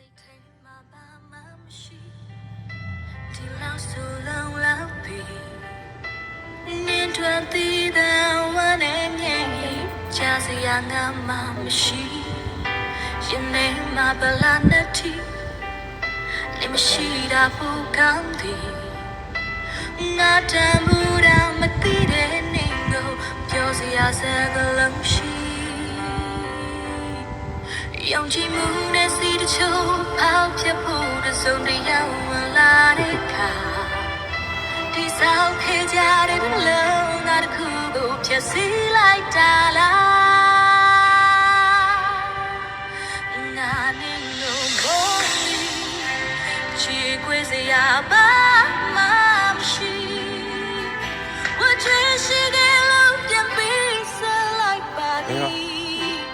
သိပ်းထဲမၤဘၣ်မၤမဆံး, ဒီလောက်ဆိုလုံလောက်ပြီ, နင်းတွန်းသီးသံဝါနဲ့ငြိမ်, ကြားစရာငါမှမရှိ, ယနေ့မှပလနထီ, နေမရှိတာပိုကောင်းသည်, ငါတန်ဖိုးတာမသိတဲ့နင်းကို, ပြောစရာစကားလုံးရှိ ယုံကြည်မှုနဲ့စိတ်တချို့ဖောက်ဖျက်ဖို့တစ်စုံတစ်ရာဝင်လာတဲ့အခါ, တည်ဆောက်ခဲ့ကြတဲ့နှလုံးသားတစ်ခုကိုဖျက်ဆီးလိုက်တာလား. ငါနဲ့ငိုမိုးလီ, ကြေကွဲစရာဘာမှမရှိ, 我最ရှိခဲ့လို့ပြန်ပေးဆက်လိုက်ပါသည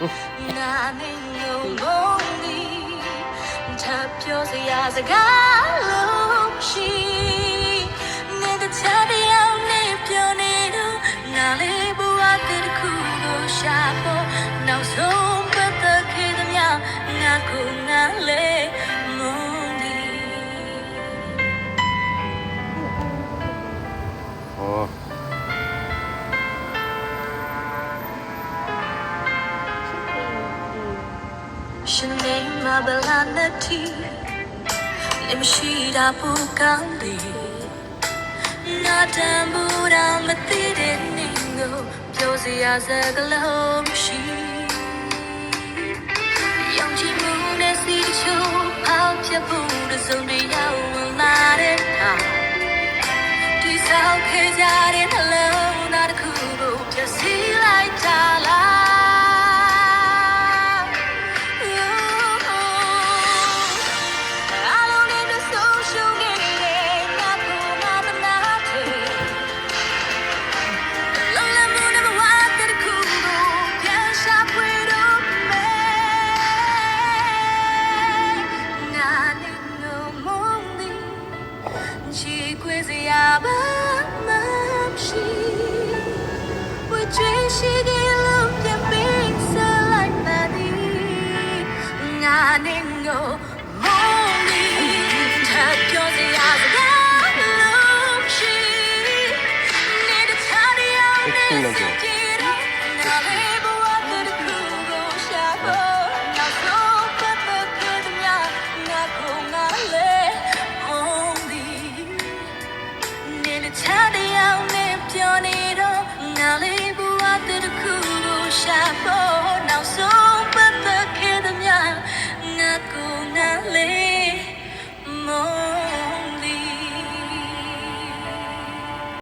်. ငါနဲ့ငိုမိုးလီ, ထပ်ပြောစရာစကားလုံးမရှိ, နင်တခြားတစ်ယောက်နဲ့ပြောနေတော့, ငါလည်းဘဝသစ်တစ်ခုကိုရှာဖို့, နောက်ဆုံးပတ်သက်ခဲ့သမျှ, ငါကိုငါလဲမိုးလီ. ရှင်နေမှာဗလားနှစ်ထီ, နေမရှိတာပိုကောင်းတယ်. ငါတန်ဖိုးတာမသိတဲ့နင်ကို, ပြောစရာစကားလုံးမရှိ. ယုံကြည်မှုနဲ့စိတ်တချို့ဖောက်ဖျက်ဖို့တစ်စုံတစ်ရာဝင်လာတဲ့အခါ, တည်ဆောက်ခဲ့ကြတဲ့နှလုံးသားတစ်ခုကိုဖျက်ဆီးလိုက်တာလား. အားလုံးနဲ့တဆုံးရှုံးနေတဲ့ငါကိုငါသနာတယ်. ငါနဲ့ငိုမိုးလီ, ထပ်ပြောစရာစကားလုံးမရှိ, နင်တခြားတစ်ယောက်နဲ့ဆက်ကြည့်တော့, ငါလည်းဘဝသစ်တစ်ခုကိုရှာဖို့, နောက်ဆုံးပတ်သက်ခဲ့သမျှ, ငါကိုငါလဲမိုးလီ. နင်တခြားတစ်ယောက်နဲ့ပြောနေတော့, ငါလည်းဘဝသစ်တစ်ခုကိုရှာဖို့, နောက်ဆုံးပတ်သက်ခဲ့သမျှ, ငါကိုငါလဲ